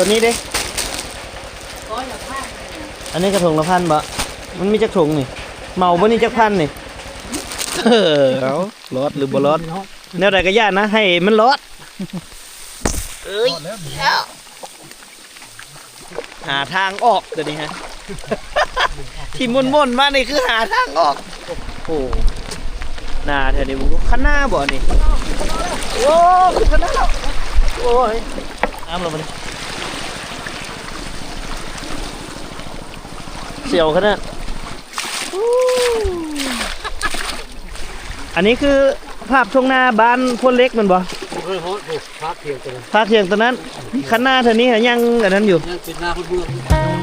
ຕົວນີ້ເດ້ ອັນນີ້ກະຖົງລະພັນບໍ? ມັນມີຈັກຖົງນີ້? ເໝົາບໍ່ນີ້ຈັກພັນນີ້? ເອີ ເອົາ ລອດຫຼືບໍ່ລອດ? ແນວໃດກະຢ່ານະ ໃຫ້ມັນລອດ. ເອີຍ ຫາທາງອອກຕົວນີ້ຮະ ທີ່ມົນໆມານີ້ຄືຫາທາງອອກ. ໂອ້ ໜ້າແທ້ນີ້ ຄັນນາບໍນີ້? ໂອ້ ຄືຄັນນາແລ້ວ. ໂອ້ຍ ນ້ຳແລ້ວບັດນີ້ ສຽວຂະໜາດ. ອັນນີ້ຄືພາບທົ່ງນາບ້ານໂພນເຫຼັກແມ່ນບໍ່? ບໍ່ເຄີຍຮອດພຸ້ນ ພາກທຽງຕົວນັ້ນ ພາກທຽງຕົວນັ້ນ. ຄັນນາເທື່ອນີ້ຫາຍັງອັນນັ້ນຢູ່ ຍັງເປັນນາຄົນເມືອງ. ທ່ານ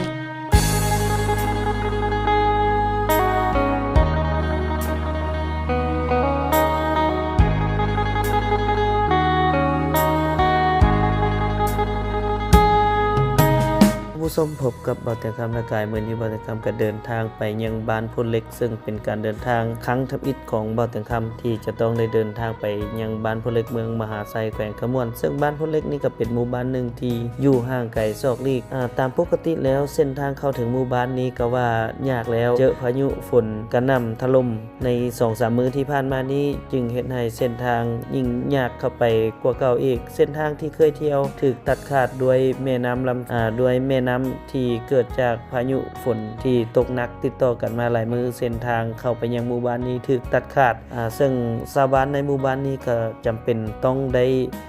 ຜູ້ຊົມ ພົບກັບບ່າວແຕງຄຳນາກາຍ. ມື້ນີ້ບ່າວແຕງຄຳກະເດີນທາງໄປຍັງບ້ານໂພນເຫຼັກ ເຊິ່ງເປັນການເດີນທາງຄັ້ງທຳອິດຂອງບ່າວແຕງຄຳ ທີ່ຈະຕ້ອງໄດ້ເດີນທາງໄປຍັງບ້ານໂພນເຫຼັກ ເມືອງມະຫາໄຊ ແຂວງຄຳມ່ວນ. ເຊິ່ງບ້ານໂພນເຫຼັກນີ້ກະເປັນໝູ່ບ້ານໜຶ່ງທີ່ຢູ່ຫ່າງໄກສອກຫຼີກ. ອາ ຕາມປົກກະຕິແລ້ວ ເສັ້ນທາງເຂົ້າເຖິງໝູ່ບ້ານນີ້ກະວ່າຍາກແລ້ວ, ເຈີພາຍຸຝົນກະໜ່ຳຖະຫຼົ່ມ ໃນສອງສາມມື້ທີ່ຜ່ານມານີ້ ຈຶ່ງເຮັດໃຫ້ເສັ້ນທາງຍິ່ງຍາກເຂົ້າໄປກວ່າເກົ່າອີກ. ເສັ້ນທາງທີ່ເຄີຍທ່ຽວຖືກຕັດຂາດດ້ວຍແມ່ນ້ຳລຳ ອາ ດ້ວຍແມ່ນ້ຳທີ່ເກີດຈາກພາຍຸຝົນທີ່ຕົກໜັກຕິດຕໍ່ກັນມາຫຼາຍມື້. ເສັ້ນທາງເຂົ້າໄປຍັງໝູ່ບ້ານນີ້ຖືກຕັດຂາດ ອາ ເຊິ່ງຊາວບ້ານໃນໝູ່ບ້ານນີ້ກະຈຳເປັນຕ້ອງໄດ້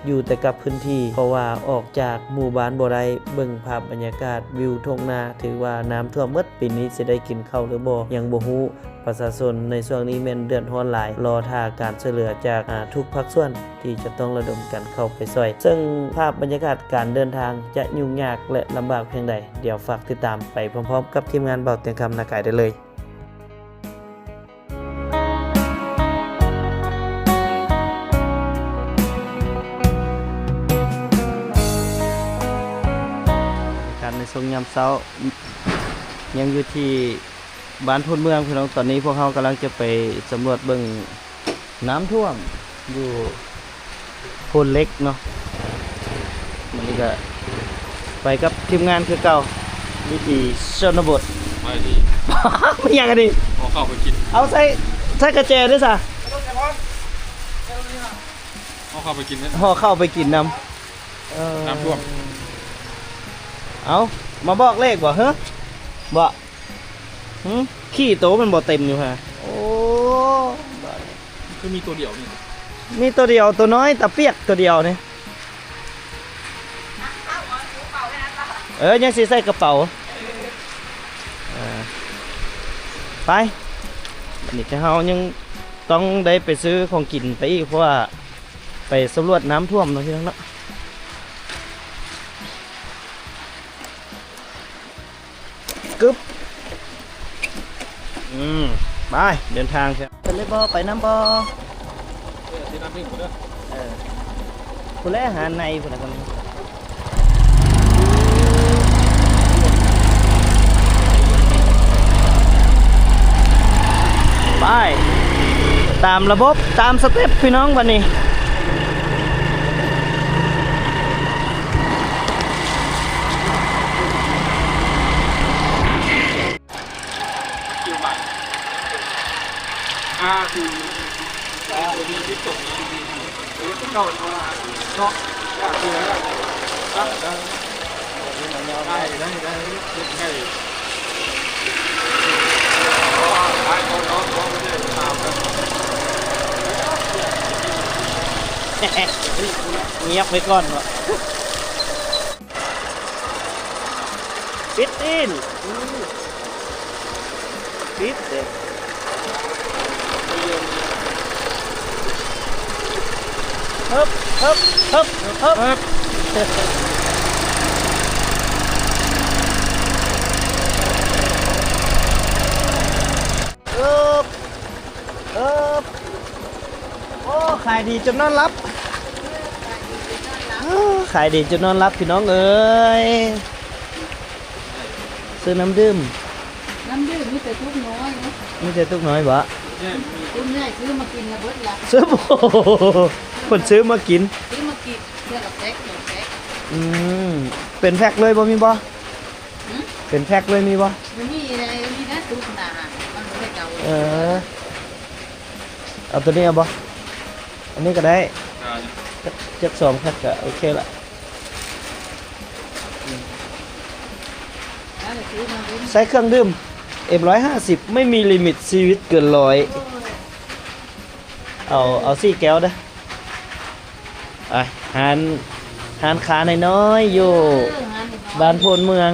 ຢູ່ແຕ່ກັບພື້ນທີ່ ເພາະວ່າອອກຈາກໝູ່ບ້ານບໍ່ໄດ້. ເບິ່ງພາບບັນຍາກາດວິວທົ່ງນາ ຖືວ່ານ້ຳຖ້ວມໝົດ, ປີນີ້ຊິໄດ້ກິນເຂົ້າຫຼືບໍ່ ຍັງບໍ່ຮູ້. ປະຊາຊົນໃນຊ່ວງນີ້ແມ່ນເດືອດຮ້ອນຫຼາຍ, ລໍຖ້າການຊ່ວຍເຫຼືອຈາກ ອາ ທຸກພາກສ່ວນທີ່ຈະຕ້ອງລະດົມກັນເຂົ້າໄປຊ່ວຍ. ເຊິ່ງພາບບັນຍາກາດການເດີນທາງຈະຫຍຸ້ງຍາກ ແລະ ລຳບາກພຽງໃດ, ດຽວຝາກຕິດຕາມໄປພ້ອມໆກັບທີມງານບ່າວແຕງຄຳນາກາຍໄດ້ເລີຍ. ບັນຍາກາດໃນຊ່ວງຍາມເຊົ້າ ຍັງຢູ່ທີ່ ບ້ານໂພນເມືອງ ພີ່ນ້ອງ. ຕອນນີ້ພວກເຮົາກຳລັງຈະໄປສຳຫຼວດເບິ່ງນ້ຳຖ້ວມຢູ່ໂພນເຫຼັກເນາະ. ມື້ນີ້ກະໄປກັບທີມງານຄືເກົ່າ ວິຖີຊົນນະບົດ. ໄປດີ ແມ່ນຫຍັງອັນນີ້? ຫໍ່ເຂົ້າໄປກິນ. ເອົາ ໃສ່ ໃສ່ກະແຈເດ້ຊະ ຫໍ່ເຂົ້າໄປກິນເດ້ ຫໍ່ເຂົ້າໄປກິນນຳ. ເອີ ນ້ຳຖ້ວມ. ເອົາ ມາບອກເລກບໍ? ເຮີ ບໍ? ຫື ຂີ້ໂຕມັນບໍ່ເຕັມຢູ່ຫະ. ໂອ້ ບາດນີ້ ຄືມີໂຕດຽວນີ້ ມີໂຕດຽວ ໂຕນ້ອຍຕາປຽກໂຕດຽວນີ້. ເອີ ຍັງຊິໃສ່ກະເປົາ. ເອີ ໄປ ບາດນີ້ເຮົາຍັງຕ້ອງໄດ້ໄປຊື້ຂອງກິນໄປອີກ ເພາະວ່າໄປສຳຫຼວດນ້ຳຖ້ວມເນາະ ພີ່ນ້ອງເນາະ. ກຶບ ອືມ ໄປ ເດີນທາງເຖາະ. ໄປເລີຍບໍ່? ໄປນຳບໍ່? ເອີ ຊິນຳເພິ່ນພຸ້ນເດີ. ເອີ ພຸ້ນແຫຼະ ຫາໃນພຸ້ນນະ. ໄປ ຕາມລະບົບ ຕາມສະເຕັບ ພີ່ນ້ອງ ບາດນີ້. ງຽບໄວ້ກ່ອນເນາະ. ປິດຕີນ ປິດເດ້. ຮຶບ ຮຶບ ຮຶບ ຮຶບ ຮຶບ. ເອີບ ເອີບ. ໂອ້ ຂາຍດີຈົນນອນຫຼັບ ຂາຍດີຈົນນອນຫຼັບ ພີ່ນ້ອງເອີຍ. ຊື້ນ້ຳດື່ມ ນ້ຳດື່ມມີແຕ່ຕຸກນ້ອຍເນາະ ມີແຕ່ຕຸກນ້ອຍບໍ? ຕຸກໃຫຍ່ຊື້ມາກິນລະເບິດລະ ຊື້ ໂອ້ໂຫ ເພິ່ນຊື້ມາກິນ ຊື້ມາກິນເທື່ອລະແພັກ ສອງແພັກ. ອືມ. ປັນແພັກເລີຍບໍ່ມີບໍ່? ຫື? ເປັນແພັກເລີຍມີບໍ່? ບໍ່ມີເລີຍ ມີແຕ່ຕຸກໜ້າຮ້ານ ມັນບໍ່ໄດ້ເອົາ. ເອີ ເອົາໂຕນີ້ເອົາບໍ່? ອັນນີ້ກໍໄດ້ ອ່າ ຈັກ ຈັກສອງແພັກກໍໂອເຄລະ. ໃຊ້ເຄື່ອງດື່ມ ເອັມຮ້ອຍຫ້າສິບ ໄມ່ມີລິມິດ ຊີວິດເກີນຮ້ອຍ. ເອົາ ເອົາສີ່ແກ້ວເດີ້. ອ່ະ ຮ້ານ ຮ້ານຄ້ານ້ອຍໆ ຢູ່ ເອີ ຮ້ານນ້ອຍໆ ບ້ານໂພນເມືອງ.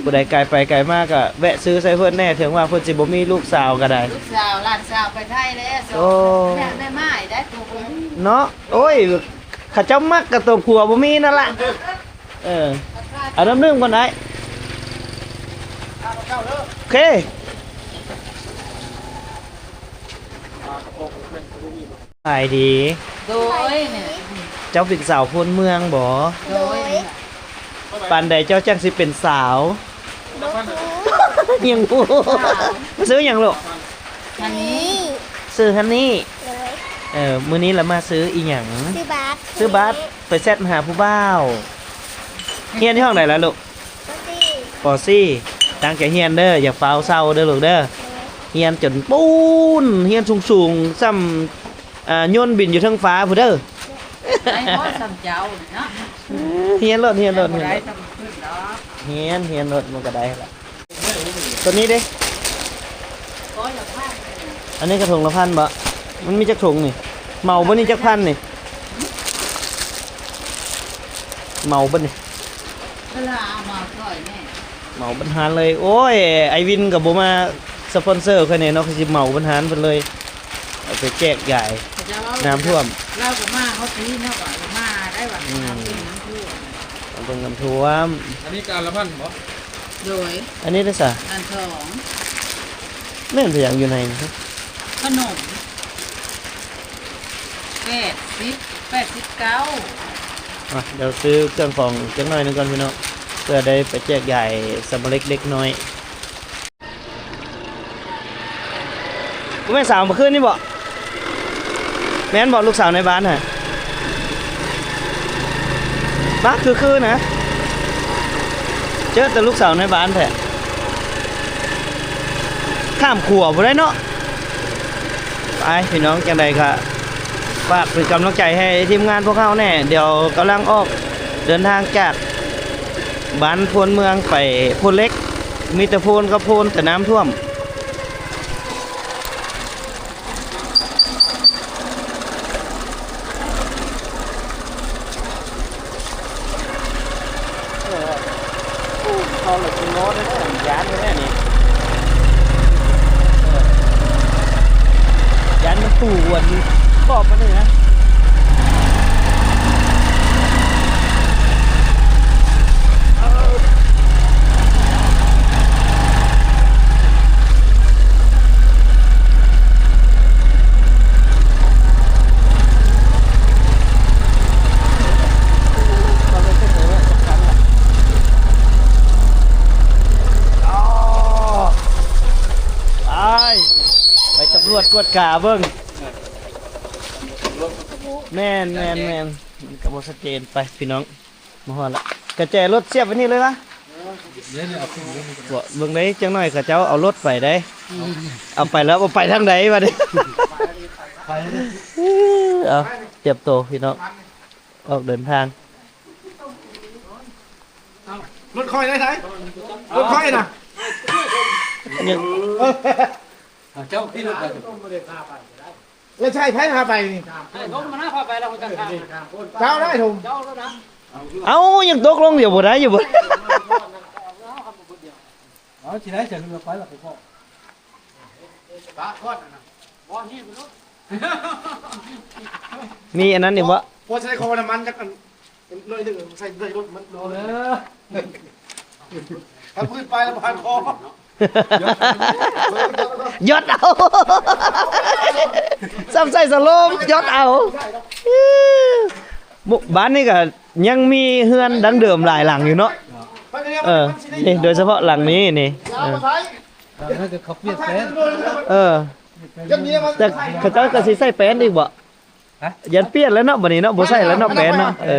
ຜູ້ໃດໄກໄປໄກມາກໍແວະຊື້ໃສ່ເພິ່ນແດ່ ເຖິງວ່າເພິ່ນຊິບໍ່ມີລູກສາວກໍໄດ້. ລູກສາວ ຫຼານສາວໄປໄທແລ້ວ. ໂອ້ ແມ່ ແມ່ໝ້າຍໄດ້ຕົວເພິ່ນເນາະ. ໂອ້ຍ ເຂົາເຈົ້າມັກກັບຕົວຜົວບໍ່ມີນັ້ນລະ. ເອີ ເອົານ້ຳໜຶ່ງກ່ອນໄດ້. ໂອເຄ. ສະບາຍດີ. ໂດຍ. ເຈົ້າເປັນສາວໂພນເມືອງບໍ? ໂດຍ. ປານໃດເຈົ້າຈັ່ງຊິເປັນສາວ? ບໍ່ຮູ້. ຍັງບໍ່ຮູ້. ສາວ. ຊື່ຫຍັງລູກ? ຮັນນີ. ຊື່ຮັນນີ. ໂດຍ. ເອີ ມື້ນີ້ລະມາຊື້ອີ່ຫຍັງ? ຊື້ບັດ. ຊື້ບັດ. ໄປແຊັດຫາຜູ້ບ່າວ. ຮຽນຢູ່ຫ້ອງໃດລະລູກ? ປໍສີ່. ປໍສີ່. ຕັ້ງໃຈຮຽນເດີ້ ຢ່າຟ້າວເຊົາເດີ້ລູກເດີ້. ໂດຍ. ຮຽນຈົນປູນ ຮຽນສູງໆ ສ່ຳ ອ່າ ຍົນບິນຢູ່ເທິງຟ້າພຸ້ນເດີ້. ໄດ້ພໍສ່ຳເຈົ້າເນາະ. ຮຽນໂລດ ຮຽນໂລດ ຮຽນໂລດ. ຮຽນ ຮຽນໂລດ ມັນກໍໄດ້ລະ. ໂຕນີ້ເດ້? ອັນນີ້ກະຖົງລະພັນບໍ? ມັນມີຈັກຖົງນີ້? ເໝົາບໍ່ນີ້ ຈັກພັນນີ້? ເໝົາບໍ່ນີ້? ເວລາເອົາມາຊ່ອຍແດ່. ເໝົາບັນຫານເລີຍ. ໂອ້ຍ ໄອວິນກໍບໍ່ມາສະປອນເຊີຂ້ອຍແດ່ເນາະ ຂ້ອຍຊິເໝົາບັນຫານເພິ່ນເລີຍ ເອົາໄປແຈກຢາຍນ້ຳຖ້ວມ. ລາວກໍມາຮອດພີ້ເນາະ ວ່າມາໄດ້ວ່າ ອືມ ນ້ຳເປັນນ້ຳຖ້ວມ ນ້ຳເປັນນ້ຳຖ້ວມ. ອັນນີ້ການລະພັນບໍ? ໂດຍ. ອັນນີ້ເດ້ຊະ? ອັນສອງ. ແມ່ນເປັນຫຍັງຢູ່ໃນນີ້? ຂະໜົມ ແປດສິບ ແປດສິບເກົ້າ. ອ່ະ ດຽວຊື້ເຄື່ອງຂອງຈັກໜ້ອຍໜຶ່ງກ່ອນພີ່ນ້ອງ ເພື່ອໄດ້ໄປແຈກຢາຍສຳມະເລັກເດັກນ້ອຍ. ບໍ່ແມ່ນສາວເມື່ອຄືນນີ້ບໍ? ແມ່ນບໍ ລູກສາວໃນບ້ານຫັ້ນ? ມາຄືໆນະ ເຈີແຕ່ລູກສາວໃນບ້ານແທ້. ຂ້າມຂົວບໍ່ໄດ້ເນາະ. ໄປພີ່ນ້ອງ ຈັ່ງໃດກະຝາກເປັນກຳລັງໃຈໃຫ້ທີມງານພວກເຮົາແດ່. ດຽວກຳລັງອອກເດີນທາງຈາກບ້ານໂພນເມືອງໄປໂພນເຫຼັກ ມີແຕ່ໂພນກັບໂພນ ແຕ່ນ້ຳຖ້ວມ. ເອີ ເຂົາລະຊິງໍແທ້ໆ ຢ້ານແທ້ໆນີ້ ຢ້ານມັນປູກວນຂອບມັນນີ້ນະ. ໄປ ໄປສຳຫຼວດກວດກາເບິ່ງ. ແມ່ນໆໆ ມັນກະບໍ່ຊັດເຈນ. ໄປພີ່ນ້ອງ ມາຮອດລະ ກະແຈລົດສຽບໄວ້ນີ້ເລີຍວະ. ເບິ່ງໄດ້ ຈັກໜ້ອຍເຂົາເຈົ້າເອົາລົດໄປໄດ໋. ເອົາໄປແລ້ວບໍ່ໄປທາງໃດບາດນີ້. ເອົາ ຕຽມໂຕພີ່ນ້ອງ ອອກເດີນທາງ. ເອົ້າ ລົດຂ້ອຍໄດ້ໃສ? ລົດຂ້ອຍນະ ຍັງ ເຈົ້າຂີ່ລົດໄປ ແລ້ວຊິໃຫ້ໃຜພາໄປນີ້? ໃຫ້ຜົມມານະພາໄປ ແລ້ວເຈົ້າໄດ້ຖົງ ເຈົ້າໂລດນະ. ເອົ້າ ຍັງຕົກລົງຢູ່ບໍ່ໄດ້ຢູ່ບໍ່? ເອົາ ຊິໄດ້ ຊິໄປລະໄປພໍ້ ປາກອນນະ ບໍ່ ຮີບໄປໂລດ. ມີອັນນັ້ນອີກບໍ່? ພໍໃສ່ຂໍນ້ຳມັນຈັກອັນ ໜ້ອຍໜຶ່ງ ໃສ່ໃນລົດມັນ ເອີ ຖ້າພື້ນໄປແລ້ວບໍ່ທັນຄໍ ຢອດເອົາ ຊ້ຳໃສ່ສະໂລມ ຢອດເອົາ. ບ້ານນີ້ກະຍັງມີເຮືອນດັ້ງເດີມຫຼາຍຫຼັງຢູ່ເນາະ. ເອີ ນີ້ ໂດຍສະເພາະຫຼັງນີ້ນີ້ ເອີ ເອີ ແຕ່ເຂົາເຈົ້າກະຊິໃສ່ແປ້ນອີກບໍ່? ຢ້ານປ່ຽນແລ້ວເນາະ ບາດນີ້ເນາະ ບໍ່ໃສ່ແລ້ວເນາະ ແປ້ນເນາະ. ເອີ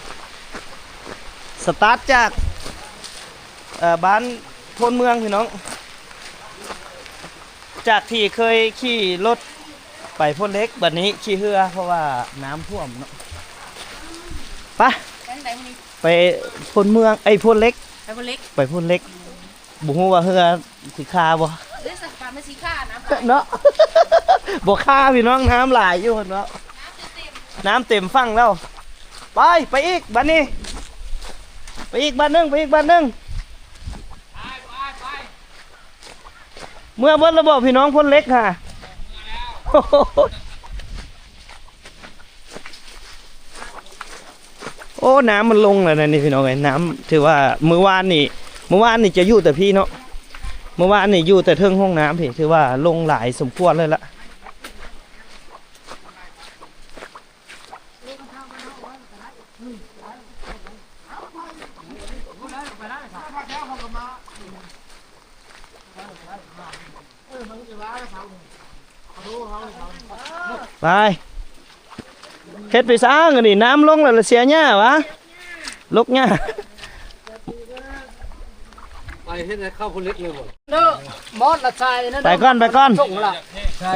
ສະຕາດຈາກ ເອີ ບ້ານໂພນເມືອງພີ່ນ້ອງ ຈາກທີ່ເຄີຍຂີ່ລົດໄປໂພນເຫຼັກ ບັດນີ້ຂີ່ເຮືອ ເພາະວ່ານ້ຳຖ້ວມເນາະ. ໄປ ໄປທາງໃດມື້ນີ້? ໄປໂພນເມືອງ ເອີຍ ໂພນເຫຼັກ ໄປໂພນເຫຼັກ ໄປໂພນເຫຼັກ. ບໍ່ຮູ້ວ່າເຮືອຊິຄາບໍ່ ເອີ ສະພາບມັນຊິຄານ້ຳຫຼາຍເນາະ. ບໍ່ຄາພີ່ນ້ອງ ນ້ຳຫຼາຍຢູ່ເນາະ ນ້ຳເຕັມ ນ້ຳເຕັມຝັ່ງແລ້ວ. ໄປ ໄປອີກບັດນີ້ ໄປອີກບັດໜຶ່ງ ໄປອີກບັດໜຶ່ງ. ເມືອເບິດແລ້ວບໍ່ພີ່ນ້ອງ ໂພນເຫຼັກຫາ? ໂອ້ ນ້ຳມັນລົງແລ້ວນະນີ້ພີ່ນ້ອງເອີຍ. ນ້ຳຖືວ່າມື້ວານນີ້ ມື້ວານນີ້ຈະຢູ່ແຕ່ພີ້ເນາະ ມື້ວານນີ້ຢູ່ແຕ່ເທິງຫ້ອງນ້ຳພີ້ ຖືວ່າລົງຫຼາຍສົມຄວນເລີຍລະ. ໄປ ເຮັດໄປສ້າງອັນນີ້ ນ້ຳລົງແລ້ວລະເສຍຫຍ້າຫວາ ລົກຫຍ້າ. ໄປເຮັດໃຫ້ເຂົ້າຜູ້ເລັກເລີຍບໍ່? ເດີ ມອດລະຊາຍເດີ ໄປກ່ອນ ໄປກ່ອນ ສົ່ງລະ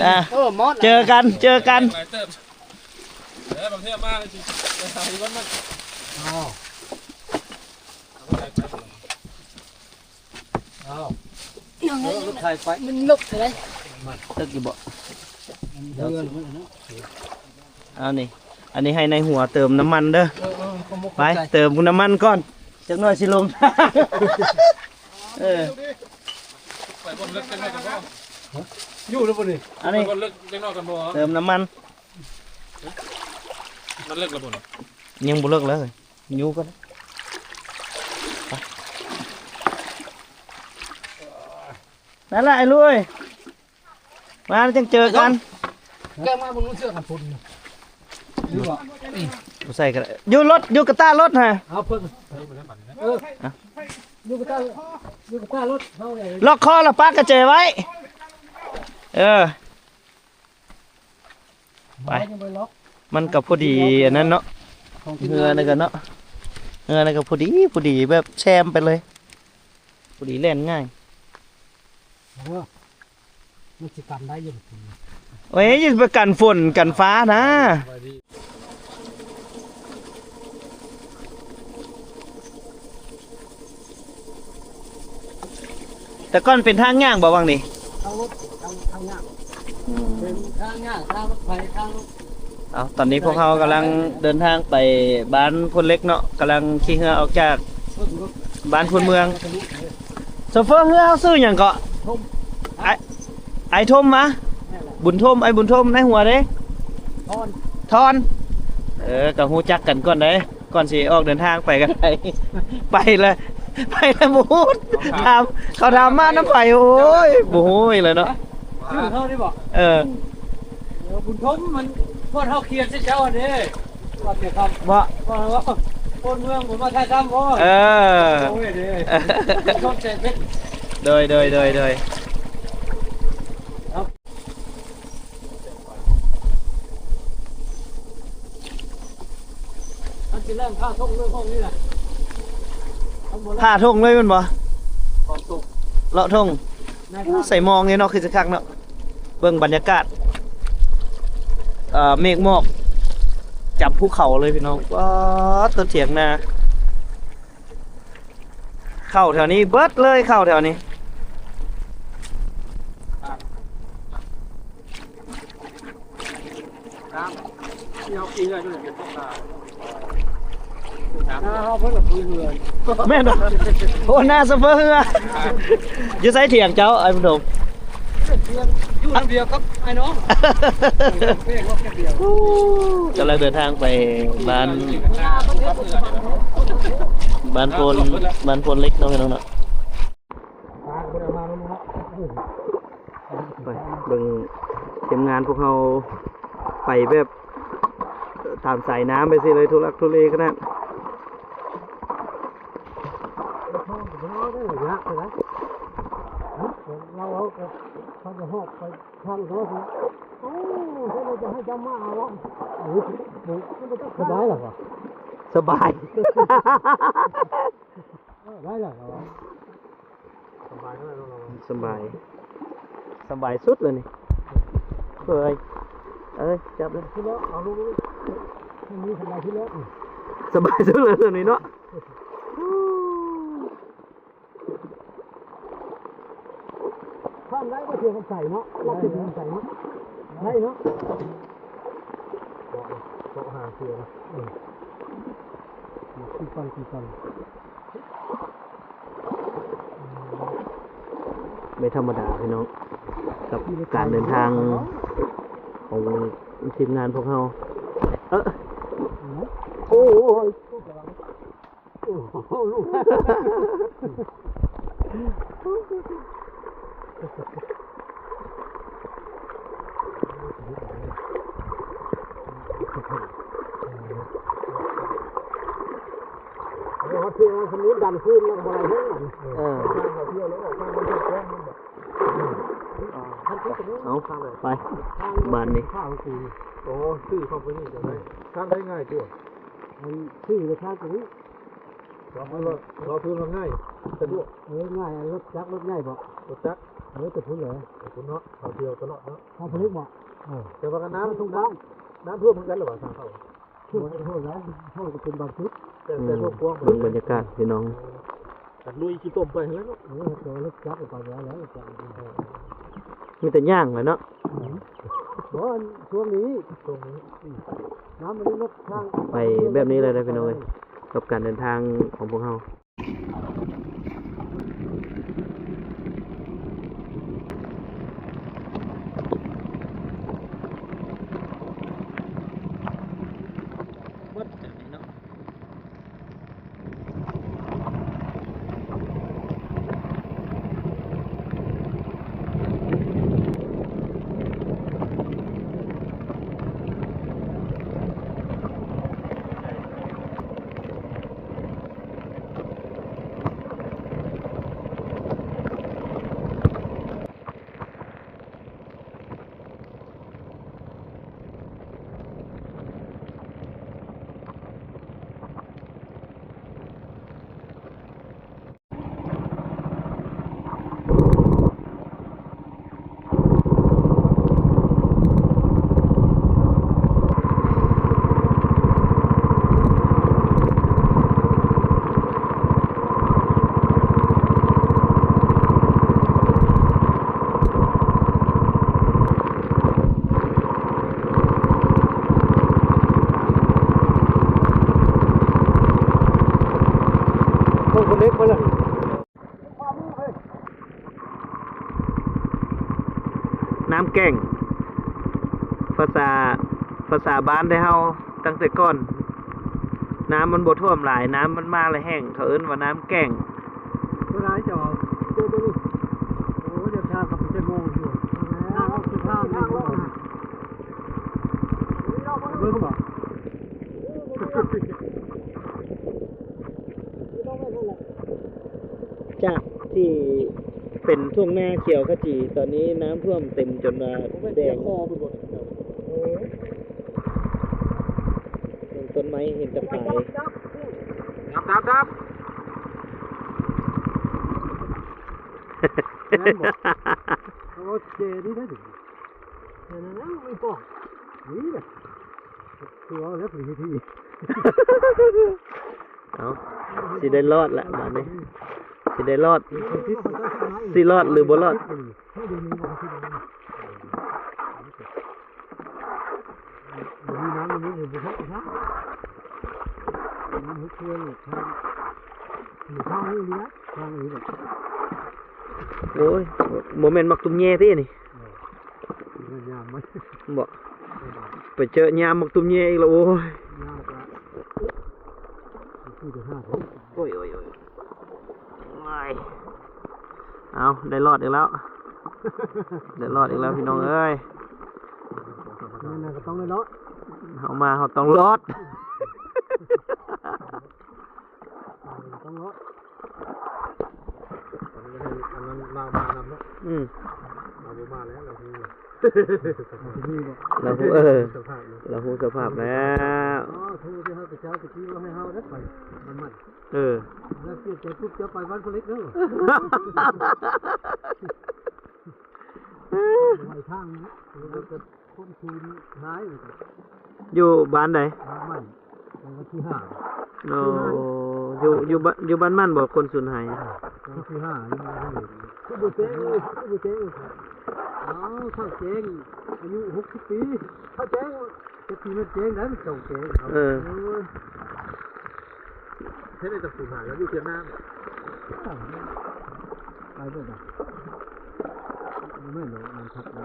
ອ່າ ເອີ ມອດລະ ເຈີກັນ ເຈີກັນ. ເອີ ບາງເທື່ອມາຊິໄປຫາຢູ່ບ້ານມັນ. ອ້າວ ອ້າວ ເອີ ລົດໄຖໄປ ມັນລົກເທົ່າໃດ? ມັນເລິກຢູ່ບໍ່? ເດີ ເອົານີ້ ອັນນີ້ໃຫ້ນາຍຫົວເຕີມນ້ຳມັນເດີ. ເອີ ເອີ ຂອບໃຈ ໄປເຕີມນ້ຳມັນກ່ອນ ຈັກໜ້ອຍຊິລົງ. ເອີ ໄປບ່ອນເລິກຈັກໜ້ອຍກ່ອນບໍ່? ຢູ່ແລ້ວບໍ່ນີ້? ອັນນີ້ ໄປບ່ອນເລິກຈັກໜ້ອຍກ່ອນບໍ່? ເຕີມນ້ຳມັນ. ມັນເລິກແລ້ວບໍ່ນີ້? ຍັງບໍ່ເລິກເລີຍ ຢູ່ກ່ອນ. ໄປ ນັ້ນລະໄອ້ລຸຍ ມາຈັ່ງເຈີກັນ. ແກມາບໍ່ຮູ້ເສື້ອກັນຝົນຢູ່ບໍ່? ບໍ່ໃສ່ກໍໄດ້ ຢູ່ລົດ ຢູ່ກະຕ້າລົດຫາ. ເອົາເພິ່ນ ເອີ ຢູ່ກະຕ້າ ຢູ່ກະຕ້າລົດເຮົານີ້ ລັອກຄໍລະປະກະແຈໄວ້. ເອີ ໄປ ມັນກໍພໍດີອັນນັ້ນເນາະ ເຮືອນັ້ນກໍເນາະ ເຮືອນັ້ນກໍພໍດີ ພໍດີແບບແຊມໄປເລີຍ ພໍດີແລ່ນງ່າຍ. ເອີ ມັນຊິກັນໄດ້ຢູ່ ໂອ້ຍ ຢ່າໄປກັນຝົນກັນຟ້ານະ. ແຕ່ກ່ອນເປັນທາງຍ່າງບໍ່ຫວ່າງນີ້? ທາງລົດ ທາງ ທາງຍ່າງ ອືມ ເປັນທາງຍ່າງ ທາງລົດໄຟ ທາງ ເອົາ ຕອນນີ້ພວກເຮົາກຳລັງເດີນທາງໄປບ້ານໂພນເຫຼັກເນາະ ກຳລັງຂີ່ເຮືອອອກຈາກບ້ານໂພນເມືອງ. ໂຊເຟີເຮືອເຮົາຊື່ຫຍັງເກາະ? ທົມ ອ້າຍ ອ້າຍທົມຫວາ? ແມ່ນແຫຼະ ບຸນທົມ ອ້າຍບຸນທົມ ນາຍຫົວເດ້? ທອນ ທອນ ເອີ ກໍຮູ້ຈັກກັນກ່ອນເດ້. ກ່ອນຊິອອກເດີນທາງໄປກໍໄດ້ ໄປລະ ໄປລະບໍ່ຮູ້ ຖາມ ເຂົາຖາມມານຳໃຜ ໂອ້ຍ ບໍ່ຮູ້ອີກແລ້ວເນາະ. ຊື່ເຮົານີ້ບໍ່? ເອີ ເອີ ບຸນທົມ ມັນພວກເຮົາຂຽນໃສ່ເຈົ້າຫັ້ນເດ້ ວ່າແຕ່ຄຳ ບໍ່ ວ່າ ວ່າຄົນເມືອງບໍ່ມາຖ່າຍທຳບໍ່? ເອີ ໂອ້ຍເດ້ ຄົນແສນເພັດ ໂດຍ ໂດຍ ໂດຍ ໂດຍ. ອັນຊິແລ່ນຜ່າທົ່ງເລີຍຫ້ອງນີ້ນະ ຜ່າທົ່ງເລີຍແມ່ນບໍ່? ເລາະທົ່ງ ແມ່ນ ໂອ້ ໃສ່ມອງນີ້ເນາະ ຄືຊິຄັກເນາະ. ເບິ່ງບັນຍາກາດ ເອີ ເມກໝອກຈັບພູເຂົາເລີຍພີ່ນ້ອງ. ປາດ ຕົ້ນຖຽງນາ ເຂົ້າແຖວນີ້ເບິດເລີຍ ເຂົ້າແຖວນີ້. ນ້ຳ ທີ່ເຮົາຂີ່ເຮືອຢູ່ນີ້ເປັນພວກນາ ນາເຮົາເພິ່ນລະຄືເຮືອ ແມ່ນບໍ່? ໂອ້ ນາໂຊເຟີເຮືອ ຢູ່ໃສຖຽງເຈົ້າ ອ້າຍບຸນທົງ? ຢູ່ລຳດຽວກັບອ້າຍນ້ອງ ກຳລັງເດີນທາງໄປບ້ານ ບ້ານໂພນ ບ້ານໂພນເຫຼັກເນາະ ພີ່ນ້ອງເນາະ. ໄປເບິ່ງທີມງານພວກເຮົາໄປແບບຕາມສາຍນ້ຳໄປຊີ້ເລີຍ ທຸລັກທຸເລຂະໜາດ. ເຂົາຈະຮອດໄປທາງເຂົາຊິ ໂອ້ ເຂົາຈະໃຫ້ເຈົ້າມາເອົາ ໂອ້ຍ ມັນບໍ່ຈັກ ສະບາຍແລ້ວວະ ສະບາຍ ເອີ ໄດ້ແລ້ວວະ ສະບາຍເທົ່ານັ້ນເນາະ ສະບາຍ ສະບາຍສຸດເລີຍນີ້ ເອີຍ ເອີຍ ຈັບເລີຍ ທີ່ແລ້ວ ເອົາລົງ ນີ້ສະບາຍທີ່ແລ້ວ ສະບາຍສຸດເລີຍຕົວນີ້ເນາະ. ຂ້າມໄດ້ບໍ່ ເທື່ອມັນໃສເນາະ ລັກເທື່ອມັນໃສເນາະ ໄດ້ເນາະ ເກາະ ເກາະຫາເທື່ອນະ ເອີ ທີ່ຟັງ ທີ່ຟັງ ບໍ່ທຳມະດາພີ່ນ້ອງ ກັບການເດີນທາງຂອງທີມງານພວກເຮົາ ເອີ ໂອ້ຍ. ໂອ້ໂຫ ລູກ ເອົາຮອດເທື່ອສະໝຸດດັນຄືນແລ້ວກໍບໍ່ໄດ້ເຮັດຫຍັງ ເອີ ເອົາ ໄປ ບາດນີ້ ໂອ້ ຊື້ເຂົ້າໄປນີ້ກໍໄດ້ ທາງໄດ້ງ່າຍກວ່າ ອັນ ຊື້ແລ້ວທາງຕົວນີ້ ລອ ລອ ລອພື້ນມັນງ່າຍ ສະດວກ ເອີ ງ່າຍ ລົດຈັກ ລົດໃຫຍ່ບໍ ລົດຈັກ ເອີ ແຕ່ພຸ້ນເລີຍ ແຕ່ພຸ້ນເນາະ ເຂົາທ່ຽວຕະຫຼອດເນາະ ເຂົາຜະລິດບໍ ເອີ ແຕ່ວ່າກໍນ້ຳ ນ້ຳຖ້ວມຄືກັນຫຼືວ່າ ທາງເຂົ້າ ຖ້ວມ ຖ້ວມແລ້ວ ຖ້ວມກໍເປັນບາງຈຸດ ແຕ່ ແຕ່ຖ້ວມກວ້າງ ເບິ່ງບັນຍາກາດພີ່ນ້ອງ ກັນລຸຍຂີ້ຕົມໄປຫັ້ນແຫຼະເນາະ ເອີ ແຕ່ວ່າລົດຈັກໄປແລ້ວ ລົດຈັກ ມີແຕ່ຍ່າງແຫຼະເນາະ ບໍ່ ຊ່ວງນີ້ ຊ່ວງນີ້ ນ້ຳມັນລົດທາງ ໄປແບບນີ້ເລີຍເດີພີ່ນ້ອງເອີຍ ກັບການເດີນທາງຂອງພວກເຮົາ ໝົດແບບນີ້ເນາະ. ເບິ່ງຄົນເລັກເບິ່ງ ນ້ຳແກ້ງ ພາສາ ພາສາບ້ານແທ້ເຮົາຕັ້ງແຕ່ກ່ອນ ນ້ຳມັນບໍ່ຖ້ວມຫຼາຍ ນ້ຳມັນມາແລ້ວແຫ້ງ ເຂົາເອີ້ນວ່ານ້ຳແກ້ງ ໂອ້ ດຽວທາງເຂົາໄປໃສ່ໂມງຢູ່ ທາງອອກຄືທາງນີ້ ເບິ່ງບໍ່? ຈາກທີ່ເປັນທົ່ງນາຂຽວຂະຈີ ຕອນນີ້ນ້ຳຖ້ວມເຕັມຈົນວ່າແດງ ຕົ້ນໄມ້ເຫັນແຕ່ປາຍ ຄັບ ຄັບ ຄັບ ໂອເຄ ນີ້ໄດ້ ນີ້ນະ ມີປອກ ນີ້ແຫຼະ ຄືເວົ້າແລ້ວ ເອົາ ຊິໄດ້ລອດລະບາດນີ້ ຊິໄດ້ລອດ ຊິລອດຫຼືບໍ່ລອດ ໂອ້ຍ ບໍ່ແມ່ນໝາກຕຸ້ມແຍ່ຕິນີ້ ບໍ່ ໄປເຈີຍາມໝາກຕຸ້ມແຍ່ອີກແລ້ວ ໂອ້ຍ ໂອ້ຍ ໂອ້ຍ ໂອ້ຍ ເອົາ ໄດ້ລອດອີກແລ້ວ ໄດ້ລອດອີກແລ້ວພີ່ນ້ອງເອີຍ ແມ່ນແລ້ວກໍຕ້ອງໄດ້ລອດ ເຮົາມາເຮົາຕ້ອງລອດ ຕ້ອງລອດ ອັນນັ້ນມານຳເນາະ ອືມ. ເຮົາບໍ່ມາແລ້ວ ລາວຮູ້ ລາວຮູ້ ເອີ ສະພາບ ລາວຮູ້ສະພາບແລ້ວ. ອໍ ໂທໄປຫາພະເຈົ້າຕະກີ້ວ່າໃຫ້ເຮົາໄດ້ໄປ ມັນ ມັນ ເອີ ແລ້ວປ່ຽນໃຈປຸບ ເຈົ້າໄປວັນພະເລັກເດີ ໄຫວທາງນະ ແລ້ວກໍຄົນຄືນຫາຍ ຢູ່ບ້ານໃດ? ບ້ານໃໝ່ ວັນທີຫ້າ. ໂອ້ ຢູ່ ຢູ່ບ້ານ ຢູ່ບ້ານໝັ້ນບໍ່ ຄົນສູນຫາຍ? ວັນທີຫ້າ ຍັງບໍ່ຮູ້ ຄືບໍ່ແຈ້ງ ຄືບໍ່ແຈ້ງ. ອ້າວ ເຖົ້າແຈ້ງ ອາຍຸຫົກສິບປີ ເຖົ້າແຈ້ງ ຈັກຊິແມ່ນແຈ້ງໄດ້ ມັນເຖົ້າແຈ້ງເຂົາ. ເອີ ໂອ້ຍ ເຮັດໄດ້ຈັກສູນຫາຍ ແລ້ວຢູ່ທຽງນາ ໄປເບິດ ບໍ່ແມ່ນດອກ ມັນທັກໄດ້.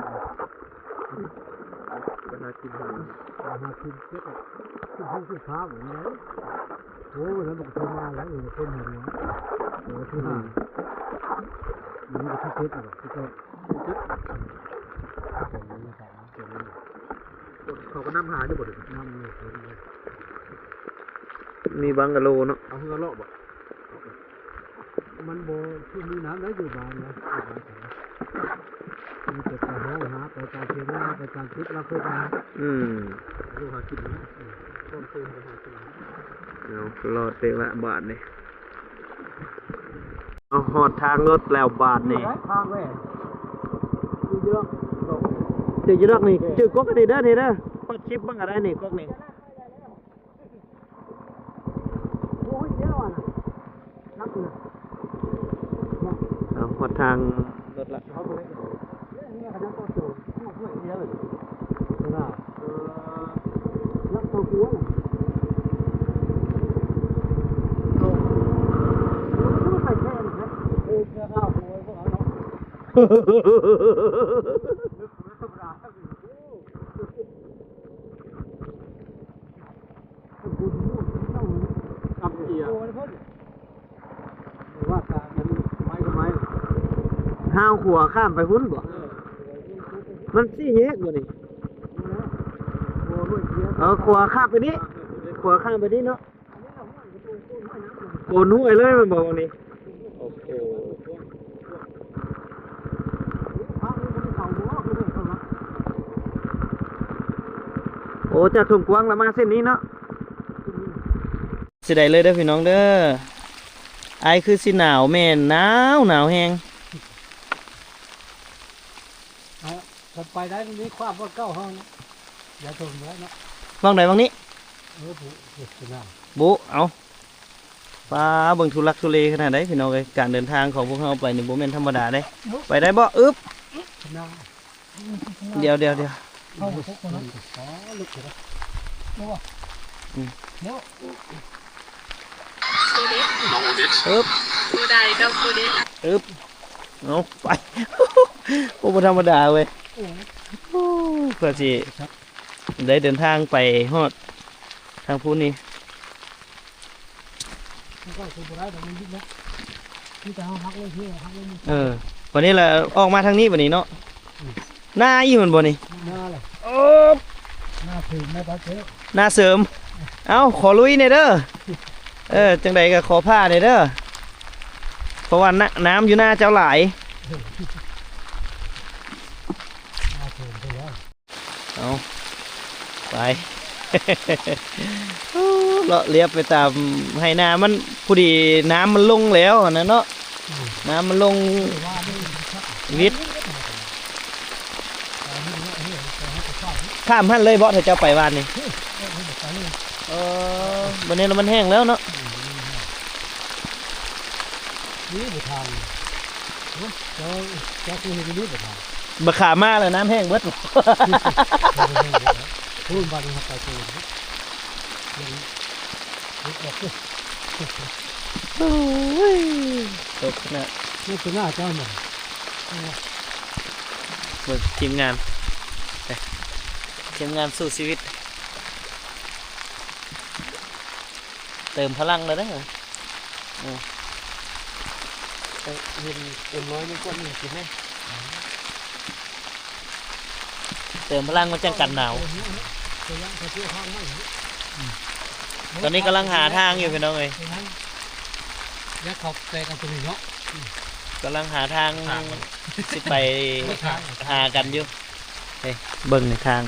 ໄປຫາກິນ ໄປຫາກິນເກັບ ກິນເຂົ້າກິນຂ້າວນີ້ແຫຼະ. ໂອ້ຍ ແລ້ວມັນກໍໂທມາແລ້ວ ເອີ ຄົນເຫັນແລ້ວ ໂອ້ ຄືຫາ ອືມ ມັນກໍຄືເກັບແລ້ວ ຄືເກັບ ເກັບ ເຂົາກໍນຳຫາຢູ່ບໍ່? ນຳຢູ່ ເຫັນຢູ່ ມີບັງກະໂລເນາະ ເອົາເຮືອເລາະບໍ່? ມັນບໍ່ຄືມີນ້ຳໄດ້ຢູ່ບ້ານນະ ຢູ່ບ້ານເຂົາ ມີແຕ່ໄປຮ້ອງຫາ ໄປຕາມເຂດນາ ໄປຕາມຈຸດລາວເຄີຍໄປ. ອືມ ຢູ່ຫາກິນນະ ອືມ ຕ້ອງເຄີຍໄປຫາກິນ. ເອົາ ລອດເຕີບລະບາດນີ້ ເອົາ ຮອດທາງລົດແລ້ວບາດນີ້ ທາງແມ່ນ ຢູ່ດອກ ເຈີຢູ່ດອກນີ້ ເຈີກົກອັນນີ້ເດີ ນີ້ເດີ ເປີດຄລິບເບິ່ງກໍໄດ້ນີ້ ກົກນີ້. ເອົາ ຮອດທາງລົດລະ ຫ້າວຂວາຂ້າມໄປພຸ້ນບໍ່? ມັນສີ່ແຍກບໍ່ນີ້? ເອີ ຂວາຂ້າມໄປນີ້ ຂວາຂ້າມໄປນີ້ເນາະ. ໂກນຫ້ວຍເລີຍແມ່ນບໍ່ວັງນີ້? ໂອ້ໂຫ ໂອ້ ຈາກທົ່ງກວາງລະມາເສັ້ນນີ້ເນາະ ຊິໄດ້ເລີຍເດີພີ່ນ້ອງເດີ. ອ້າຍຄືຊິໜາວ ແມ່ນໜາວ ໜາວແຮງ. ເອົາ ຄັນໄປໄດ້ ມັນມີຄວາມບ່ອນເກົ່າເຮົານະ ຢ່າທົນບໍ່ໄດ້ເນາະ. ໝ່ອງໃດໝ່ອງນີ້? ເອີ ບຸ ບຸ ເອົາ ປ້າ ເບິ່ງທຸລັກທຸເລຂະໜາດໃດພີ່ນ້ອງເອີຍ. ການເດີນທາງຂອງພວກເຮົາໄປນີ້ບໍ່ແມ່ນທຳມະດາເດ້. ໄປໄດ້ບໍ່? ອຶບ ດຽວ ດຽວ ດຽວ ເອົາ ເອົາ ເອົາ ເອົາ ອືມ ອຶບ ບໍ່ໄດ້ດອກ ບໍ່ໄດ້ ອຶບ ເອົາໄປ ໂອ້ ບໍ່ທຳມະດາເວີຍ. ເອີ ໂອ້ ເພື່ອຊິໄດ້ເດີນທາງໄປຮອດທາງພຸ້ນນີ້ ມັນກໍຄືບໍ່ໄດ້ດອກ ມັນດິບເນາະ ມີແຕ່ເຮົາຫັກລົງເທື່ອ ຫັກລົງ. ເອີ ບັດນີ້ລະອອກມາທາງນີ້ບັດນີ້ເນາະ. ອືມ ນາອີກແມ່ນບໍ່ນີ້? ນາແຫຼະ ເອີ ນາເສີມ ນາເສີມ. ເອົ້າ ຂໍລຸຍແດ່ເດີ. ເອີ ຈັ່ງໃດກໍຂໍຜ່າແດ່ເດີ ເພາະວ່ານະ ນ້ຳຢູ່ນາເຈົ້າຫຼາຍ. ນາເສີມພຸ້ນແຫຼະ. ເອົາ ໄປ ເລາະລຽບໄປຕາມໄຮ່ນາ ມັນພໍດີນ້ຳມັນລົງແລ້ວຫັ້ນນະເນາະ. ອືມ ນ້ຳມັນລົງ ວິດ ຂ້າມຫັ້ນເລີຍບໍ່ ຖ້າເຈົ້າໄປວານນີ້? ເອີ ບັດນີ້ລະມັນແຫ້ງແລ້ວເນາະ. ນີ້ບໍ່ທາງ ເຈົ້າ ເຈົ້າຄືເຫັນນີ້ບໍ່ທາງ ບັກຂາມາແລ້ວນ້ຳແຫ້ງເບິດ. ໂອ້ຍ ບາດນີ້ເຮົາໄປເຖິງ ໂອ້ຍ ຕົກຂະໜາດ ນີ້ຄືໜ້າເຈົ້າແມ່ນ. ເບິ່ງທີມງານ ທີມງານສູ້ຊີວິດ ເຕີມພະລັງແລ້ວເດີ. ເອີ ເອີ ເຫັນເອັມຮ້ອຍນີ້ ກວດນີ້ກິນແດ່. ເຕີມພະລັງມັນຈັ່ງກັນໜາວ. ຕອນນີ້ກຳລັງຫາທາງຢູ່ພີ່ນ້ອງເອີຍ. ແລ້ວເຂົາແຕກເອົາຕົວນີ້ເນາະ. ກຳລັງຫາທາງ ທາງມັນ ຊິໄປ ທາງ ຫາກັນຢູ່. ເອີ ເບິ່ງໃນທາງ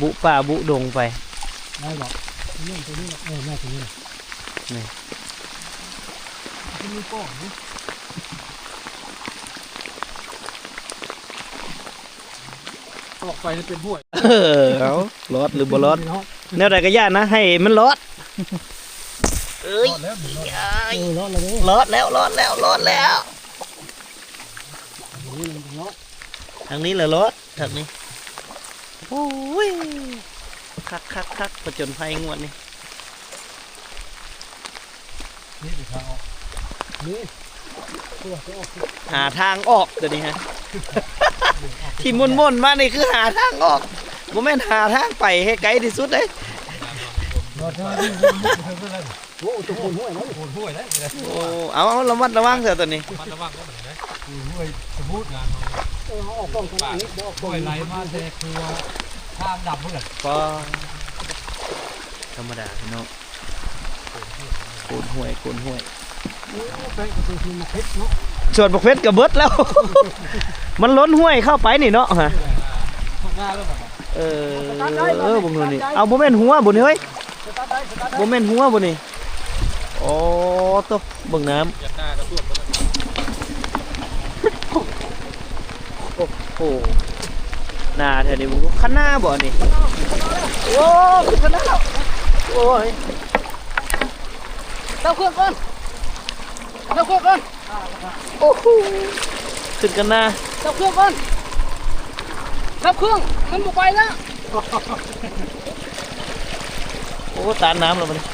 ບຸປ່າບຸດົງໄປ. ໄດ້ບໍ່? ນີ້ຕົວນີ້ແຫຼະ ເອີ ແມ່ນຕົວນີ້ແຫຼະ ນີ້ ມັນມີປ້ອງຢູ່. ອອກໄປໃຫ້ເປັນຫ້ວຍ. ເອີ ເອົາ ລອດຫຼືບໍ່ລອດ ແນວໃດກໍຢ່ານະ ໃຫ້ມັນລອດ. ເອີຍ ລອດແລ້ວ ເອີຍ ເອີ ລອດແລ້ວເດ້ ລອດແລ້ວ ລອດແລ້ວ ລອດແລ້ວ. ທາງນີ້ລອດ ທາງນີ້ລະລອດ ທາງນີ້. ໂອ້ຍ ຄັກໆໆ ຜະຈົນໄພງວດນີ້. ນີ້ເປັນທາງອອກ ນີ້ ໂອ້ ຈະອອກ ຫາທາງອອກຕົວນີ້ຮະ. ທີ່ມ່ວນໆມານີ້ຄືຫາທາງອອກ ບໍ່ແມ່ນຫາທາງໄປໃຫ້ໄກທີ່ສຸດເດ້. ໂອ້ ຕົວໂຄນຫ້ວຍນະ ໂຄນຫ້ວຍນະ. ໂອ້ ເອົາ ເອົາ ລະມັດລະວັງເທື່ອຕົວນີ້ ລະມັດລະວັງເດີ ໂຄນຫ້ວຍສະບູດງານເຮົາ. ເອີ ເຮົາອອກກ້ອງທາງນີ້ ບໍ່ອອກກ້ອງ ຫ້ວຍໄຫຼມາແຕ່ຄົວທາງດຳພຸ້ນແຫຼະ. ບໍ່ທຳມະດາພີ່ນ້ອງ. ໂຄນຫ້ວຍ ໂຄນຫ້ວຍ ໂອ້ ໄປກໍໄປສວນບັກເພັດເນາະ ສວນບັກເພັດກໍເບິດແລ້ວ. ມັນລົ້ນຫ້ວຍເຂົ້າໄປນີ້ເນາະ ຮະ. ເອີ ເບິ່ງດູນີ້ ເອົາ ບໍ່ແມ່ນຫົວບໍ່ນີ້ເຮີ້ຍ? ບໍ່ແມ່ນຫົວບໍ່ນີ້? ໂອ້ ໂຕ ເບິ່ງນ້ຳ. ໂອ້ໂຫ ນາແທ້ນີ້ ຄັນນາບໍ່ນີ້? ໂອ້ ຄືຄັນນາແລ້ວ ໂອ້ຍ. ເຊົາເຄື່ອງກ່ອນ ເຊົາເຄື່ອງກ່ອນ. ໂອ້ໂຫ ຂຶ້ນກັນນາ ເຊົາເຄື່ອງກ່ອນ ເຊົາເຄື່ອງ ມັນບໍ່ໄປແລ້ວ. ໂອ້ ຕານນ້ຳແລ້ວບັດນີ້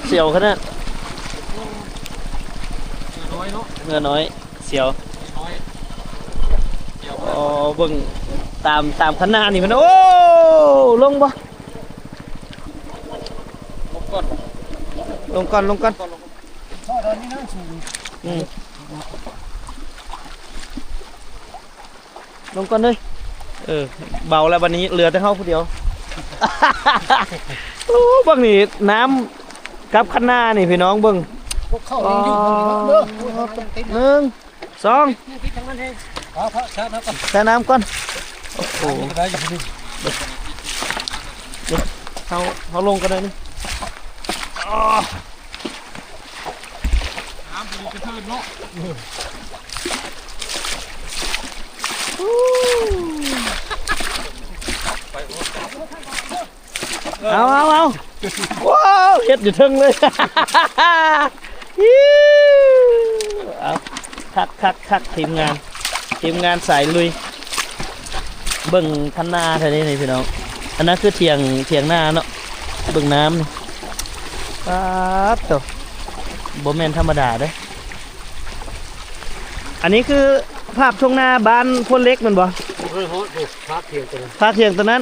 ສຽວຂະໜາດ. ເຮືອນ້ອຍເນາະ ເຮືອນ້ອຍ ສຽວ ນ້ອຍ ສຽວ. ອໍ ເບິ່ງຕາມ ຕາມຄັນນານີ້ມັນ ໂອ້ ລົງບໍ່? ລົງກ່ອນ ລົງກ່ອນ ລົງກ່ອນ. ອືມ ລົງກ່ອນເລີຍ. ເອີ ເບົາແລ້ວບັດນີ້ ເຫຼືອແຕ່ເຮົາຜູ້ດຽວ. ໂອ້ ເບິ່ງນີ້ ນ້ຳກັບຄັນນານີ້ພີ່ນ້ອງເບິ່ງ. ພວກເຂົາຍັງຢູ່ເດີ ໜຶ່ງ ສອງ ໃສ່ນ້ຳກ່ອນ ໂອ້ໂຫ ເຮົາ ເຮົາລົງກໍໄດ້ນີ້. ນ້ຳມັນກະເທີນເນາະ. ເອົາ ເອົາ ເອົາ ວ້າວ ເຮັດຢູ່ເທິງເລີຍ. ເອົາ ຄັກໆໆ ທີມງານ ທີມງານສາຍລຸຍ. ເບິ່ງຄັນນາເທື່ອນີ້ພີ່ນ້ອງ ອັນນັ້ນຄືຖຽງ ຖຽງນາເນາະ. ເບິ່ງນ້ຳນີ້ ປາດໂຕ ບໍ່ແມ່ນທຳມະດາເດ້. ອັນນີ້ຄືພາບທົ່ງນາບ້ານໂພນເຫຼັກແມ່ນບໍ່? ເອີ ຮອດພຸ້ນ ພາບຖຽງຕົວນັ້ນ ພາບຖຽງຕົວນັ້ນ.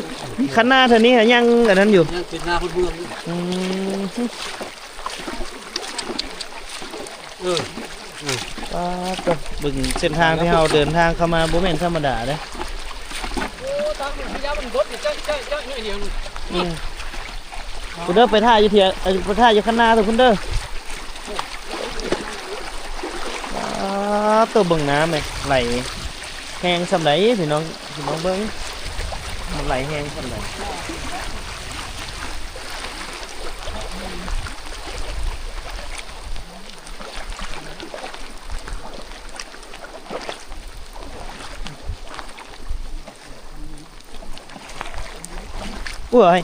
ຄັນນາເທື່ອນີ້ຫາຍັງອັນນັ້ນຢູ່ ຍັງເປັນນາພື້ນເມືອງຢູ່. ອືມ ເອີ ເອີ ປາດໂຕ ເບິ່ງເສັ້ນທາງທີ່ເຮົາເດີນທາງເຂົ້າມາ ບໍ່ແມ່ນທຳມະດາເດ້. ໂອ້ ຕາມພະຍາມັນບົດນີ້ ຈ້ອຍໆໆ ໜ້ອຍດຽວ. ອືມ ພຸ້ນເດີ ໄປຖ້າຢູ່ເຖຍ ໄປຖ້າຢູ່ຄັນນາເດີພຸ້ນເດີ. ປາດໂຕ ເບິ່ງນ້ຳແມ່ ໄຫຼແຮງສ່ຳໃດພີ່ນ້ອງ ພີ່ນ້ອງເບິ່ງ ມັນໄຫຼແຮງສ່ຳໃດ. ໂອ້ຍ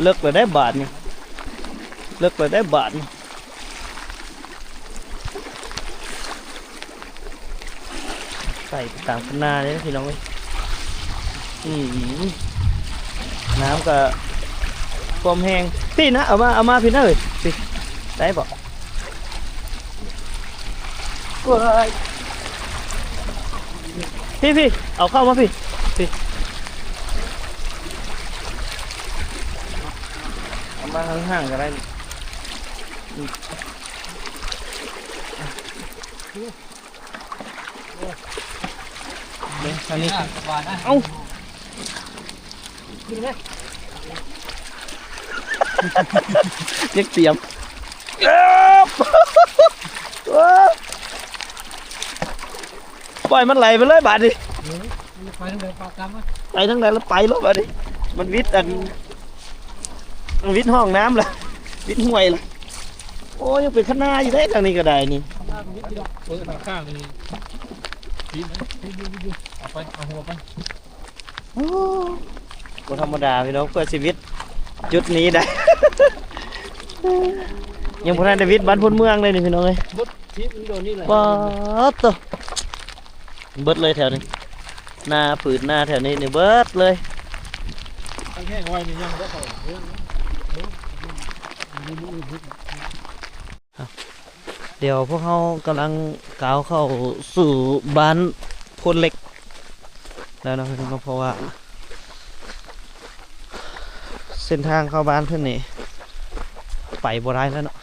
ເລິກແລ້ວໄດ໋ບາດນີ້ ເລິກແລ້ວໄດ໋ບາດນີ້. ໄຕ່ໄປຕາມຄັນນາເດ້ພີ່ນ້ອງເອີຍ. ອືມ ນ້ຳກໍຖ້ວມແຮງ. ພີ້ນະ ເອົາມາ ເອົາມາພີ້ນະເອີຍ ພີ້ ໄດ້ບໍ່? ເອີຍ ພີ້ໆ ເອົາເຂົ້າມາພີ້ ພີ້ ເອົາມາຫ່າງໆກໍໄດ້. ອືມ ເບິ່ງທາງນີ້ ເອົ້າ ຂຶ້ນໄປ ຢາກຕຽມ ເອີ ໂອ້ ປ່ອຍມັນໄຫຼໄປເລີຍບາດນີ້ ເອີ ມັນໄປທາງໃດປາກກາມນະ ໄປທາງໃດລະໄປໂລດບາດນີ້ ມັນວິດອັນ ມັນວິດຮ່ອງນ້ຳລະ ວິດຫ້ວຍລະ ໂອ້ ຍັງເປັນຄັນນາຢູ່ເດ້ທາງນີ້ກໍໄດ້ນີ້ ເອີ ທາງຂ້າງນີ້ ເອົາໄປ ເອົາຫົວໄປ. ໂອ້ ບໍ່ທຳມະດາພີ່ນ້ອງ ເພື່ອຊີວິດຈຸດນີ້ໄດ້ ຍັງບໍ່ທັນໄດ້ວິດບ້ານພົນເມືອງເລີຍນີ້ພີ່ນ້ອງເອີຍ ບົດທິດມັນໂດນນີ້ແຫຼະ ປາດໂຕ ເບິດເລີຍແຖວນີ້ ນາຜືນນາແຖວນີ້ນີ້ເບິດເລີຍ ແຫ້ງໄວນີ້ຍັງບໍ່ເຂົ້າ ດຽວພວກເຮົາກຳລັງກ້າວເຂົ້າສູ່ບ້ານໂພນເຫຼັກແລ້ວເນາະ ເພາະວ່າເສັ້ນທາງເຂົ້າບ້ານເພິ່ນນີ້ໄປບໍ່ໄດ້ແລ້ວເນາະ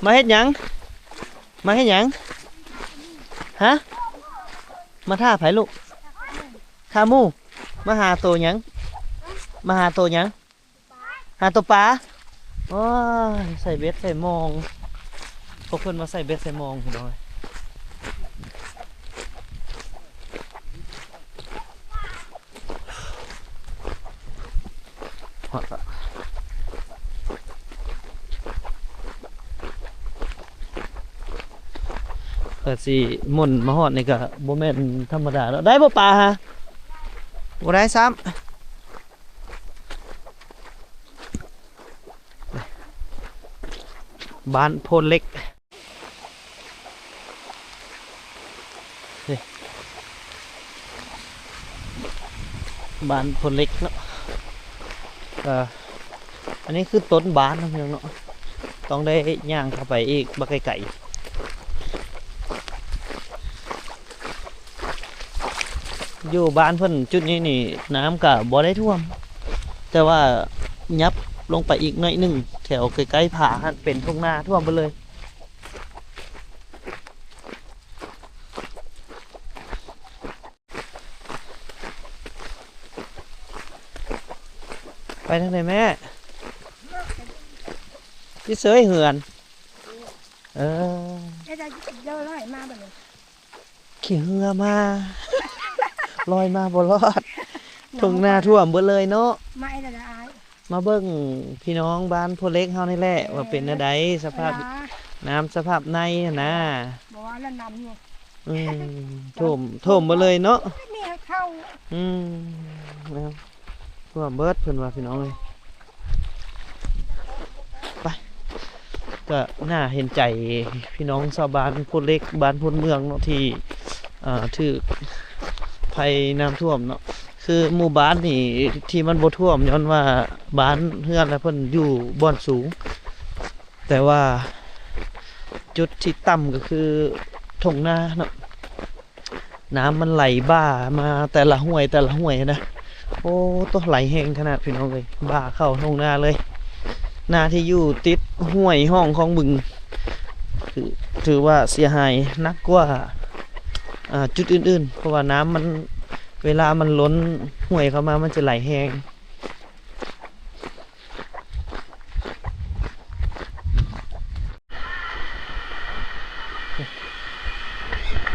ມາເຮັດຫຍັງ? ມາເຮັດຫຍັງ? ຮະ? ມາຖ້າໃຜລູກ? ຖ້າໝູ່? ມາຫາໂຕຫຍັງ? ມາຫາໂຕຫຍັງ? ຫາໂຕປາ? ໂອ້ຍ ໃສ່ເບັດໃສ່ມອງ ພວກເພິ່ນມາໃສ່ເບັດໃສ່ມອງພີ່ນ້ອງເອີຍ. ຮອດລະ ເພື່ອຊິໝົນມາຮອດນີ້ກະບໍ່ແມ່ນທຳມະດາເນາະ ໄດ້ບໍ່ປາຫາ? ບໍ່ໄດ້ຊ້ຳ ບ້ານໂພນເຫຼັກ. ບ້ານໂພນເຫຼັກເນາະ ກະ ອັນນີ້ຄືຕົ້ນບ້ານເນາະ ພີ່ນ້ອງເນາະ ຕ້ອງໄດ້ຍ່າງເຂົ້າໄປອີກບັກໄກໆ. ຢູ່ບ້ານເພິ່ນຈຸດນີ້ນີ້ ນ້ຳກະບໍ່ໄດ້ຖ້ວມ ແຕ່ວ່າຫຍັບລົງໄປອີກໜ້ອຍໜຶ່ງ ແຖວໃກ້ໆຜາຫັ້ນເປັນທົ່ງນາຖ້ວມເບິດເລີຍ. ໄປທາງໃດແມ່? ຢູ່ເຊີຍເຮືອນ. ເອີ ເດີນລອຍມາບັດນີ້ ຂີ່ເຮືອມາ ລອຍມາບໍ່ລອດ ທົ່ງນາຖ້ວມເບິດເລີຍເນາະ ມາເອົາແລ້ວອ້າຍ. ມາເບິ່ງພີ່ນ້ອງບ້ານໂພເລັກເຮົານີ້ແຫຼະ ເອີ ວ່າເປັນແນວໃດສະພາບ ເວລາ ນ້ຳສະພາບໃນຫັ້ນນະ ບໍ່ວ່າລະນຳຢູ່ ອືມ ຖ້ວມ ຖ້ວມໝົດເລີຍເນາະ ມີເຂົ້າ ອືມ ແລ້ວຖ້ວມເບິດເພິ່ນວ່າພີ່ນ້ອງເອີຍ ໄປ ກະໜ້າເຫັນໃຈພີ່ນ້ອງຊາວບ້ານໂພເລັກ ບ້ານໂພນເມືອງເນາະ ທີ່ ເອີ ຖືກໄພນ້ຳຖ້ວມເນາະ ຄືໝູ່ບ້ານນີ້ທີ່ມັນບໍ່ຖ້ວມ ຍ້ອນວ່າບ້ານເຮືອນລະເພິ່ນຢູ່ບ່ອນສູງ ແຕ່ວ່າຈຸດທີ່ຕ່ຳກໍຄືທົ່ງນາເນາະ ນ້ຳມັນໄຫຼບ່າມາແຕ່ລະຫ້ວຍ ແຕ່ລະຫ້ວຍນະ ໂອ້ ໂຕ ໄຫຼແຮງຂະໜາດພີ່ນ້ອງເອີຍ ບ່າເຂົ້າທົ່ງນາເລີຍ ນາທີ່ຢູ່ຕິດຫ້ວຍຮ່ອງຂອງບຶງ ຖື ຖືວ່າເສຍຫາຍໜັກກວ່າ ອ່າ ຈຸດອື່ນໆ ເພາະວ່ານ້ຳມັນ ເວລາມັນລົ້ນຫ້ວຍເຂົ້າມາ ມັນຈະໄຫຼແຮງ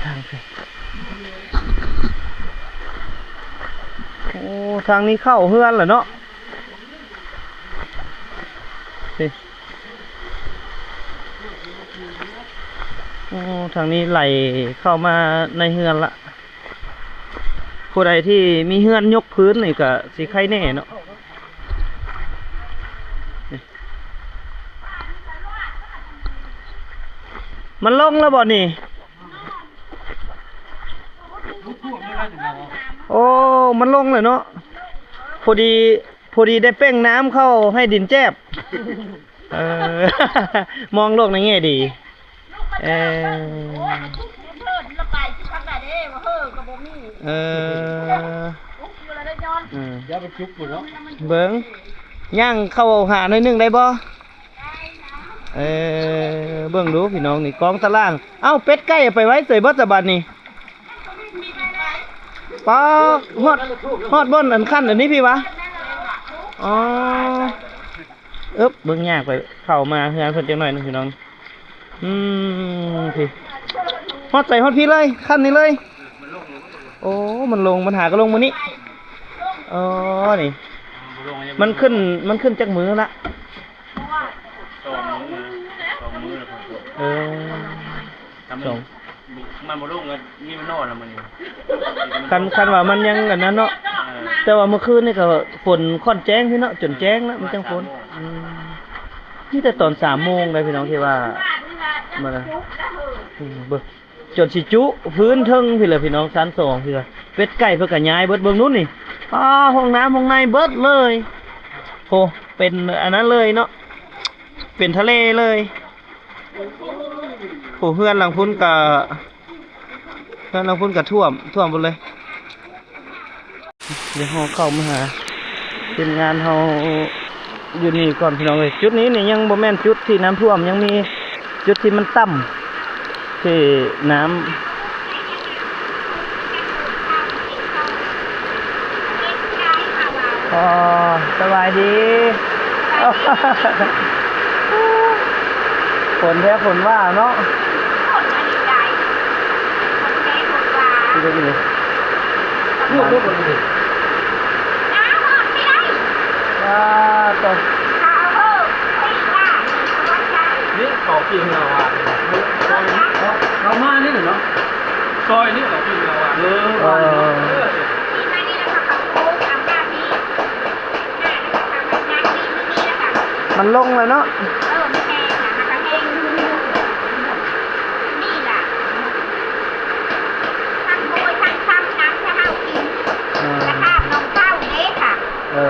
ທາງນີ້ ໂອ້ ທາງນີ້ເຂົ້າເຮືອນແລ້ວເນາະ ນີ້ ໂອ້ ທາງນີ້ໄຫຼເຂົ້າມາໃນເຮືອນລະ ຜູ້ໃດທີ່ມີເຮືອນຍົກພື້ນນີ້ກະຊິໄຄແນ່ເນາະ ມັນລົງແລ້ວບໍ່ນີ້? ໂອ້ ມັນລົງແລ້ວເນາະ ພໍດີ ພໍດີໄດ້ເປັ່ງນ້ຳເຂົ້າໃຫ້ດິນແຈບ ເອີ ມອງໂລກໃນແງ່ດີ ເອີ ເອີ ເອີ ຢ່າໄປຈຸກພຸ້ນເນາະ ເບິ່ງ ຍ່າງເຂົ້າຫາໜ້ອຍໜຶ່ງໄດ້ບໍ່? ເອີ ເບິ່ງດູພີ່ນ້ອງນີ້ ກອງຕາລ່າງ ເອົ້າ ເປັດໄກ່ເອົາໄປໄວ້ໃສເບິດລະບາດນີ້? ມັນກໍມີໄປໄດ້ ປາ ຮອດ ຮອດບ່ອນອັນຂັ້ນອັນນີ້ພີ້ຫວາ? ອໍ ເອີບ ເບິ່ງຍາກໄປ ເຂົ້າມາເຮືອນເພິ່ນຈັກໜ້ອຍໜຶ່ງພີ່ນ້ອງ. ອືມ ພີ້ ຮອດໃສ ຮອດພີ້ເລີຍ ຂັ້ນນີ້ເລີຍ. ໂອ້ ມັນລົງ ມັນຫາກໍລົງມື້ນີ້. ອໍ ນີ້ ມັນຂຶ້ນ ມັນຂຶ້ນຈັກມື້ລະ? ສອງມື້ ສອງມື້ແລ້ວ. ເອີ ສອງ ມັນບໍ່ລົງກໍມີມັນນອນລະມື້ນີ້. ຄັນ ຄັນວ່າມັນຍັງອັນນັ້ນເນາະ. ເອີ ແຕ່ວ່າມື້ຄືນນີ້ກໍຝົນຄ່ອນແຈ້ງພີ້ເນາະ ຈົນແຈ້ງລະ ມັນຈັ່ງຝົນ. ອືມ ມີແຕ່ຕອນສາມໂມງໄດ໋ພີ່ນ້ອງ ທີ່ວ່າມານະ. ອືມ ເບິ່ງ ຈົນຊິຈຸພື້ນເທິງພີ້ແຫຼະພີ່ນ້ອງ ຊັ້ນສອງພີ້ລະ. ເປັດໄກ່ເພິ່ນກໍຍ້າຍເບິດ ເບິ່ງນູ້ນນີ້. ອ້າ ຫ້ອງນ້ຳຫ້ອງໃນເບິດເລີຍ. ໂອ້ ເປັນອັນນັ້ນເລີຍເນາະ ເປັນທະເລເລີຍ. ໂອ້ ເຮືອນຫຼັງພຸ້ນກະ ເຮືອນຫຼັງພຸ້ນກະຖ້ວມ ຖ້ວມເບິດເລີຍ. ດຽວເຮົາເຂົ້າມາຫາທີມງານເຮົາຢູ່ນີ້ກ່ອນພີ່ນ້ອງເອີຍ. ຈຸດນີ້ນີ້ຍັງບໍ່ແມ່ນຈຸດທີ່ນ້ຳຖ້ວມ ຍັງມີຈຸດທີ່ມັນຕ່ຳ ທີ່ນ້ຳ. ອໍ ສະບາຍດີ. ຝົນແທ້ຝົນວ່າເນາະ. ຝົນອັນນີ້ໄດ໋ ຝົນແທ້ຝົນວ່າ. ລູກ ລູກ ລູກ ອ້າ ຕອກ ຂ້າວໂພດ ປີກ ນີ້ ເຂົ້າປີເຮືອວ່າ ເຂົ້າມານີ້ເນາະ ຊອຍນີ້ ເຂົ້າປີເຮືອວ່າ. ເອີ ເອີ ມັນລົງແລ້ວເນາະ. ເອີ ມັນແຫ້ງນະ ມັນກໍແຫ້ງ. ນີ້ລະ ທັງໂກຍທັງຊຳນ້ຳຊະເຮົາກິນ ເອີ ແລະ ຄາບນອງເຕົ້າເດ້ຄ່ະ. ເອີ